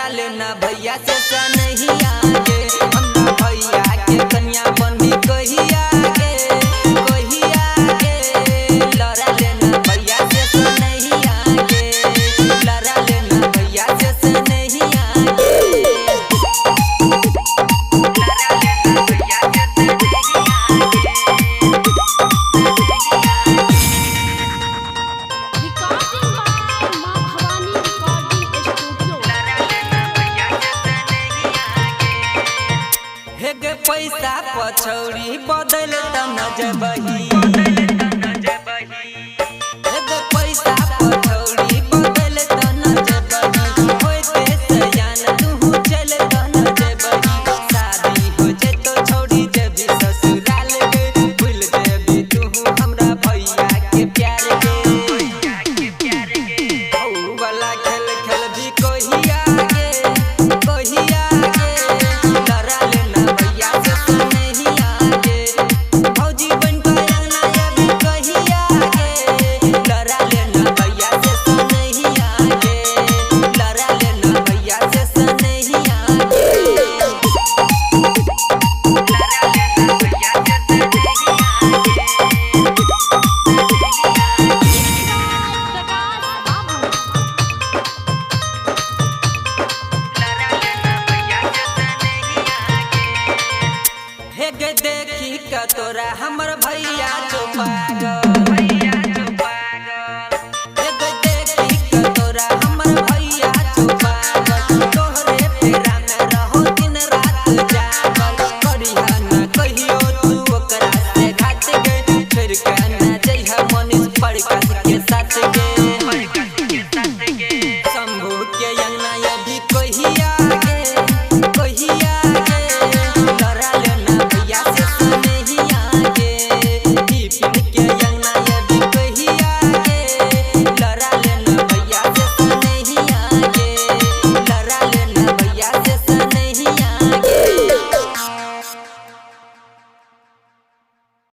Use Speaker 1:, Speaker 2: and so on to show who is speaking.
Speaker 1: लड़ा लेना भैया से सनहिया गे। हमरा भैया के कन्या बनी कहिया गे, कहिया गे। लड़ा लेना भैया से सनहिया गे, लड़ा लेना भैया से सनहिया गे। लड़ा लेना भैया से सनहिया गे।
Speaker 2: Recording by Maa Bhavani recording studio.
Speaker 1: हे गे पैसा पछौड़ी बदल त न जबही।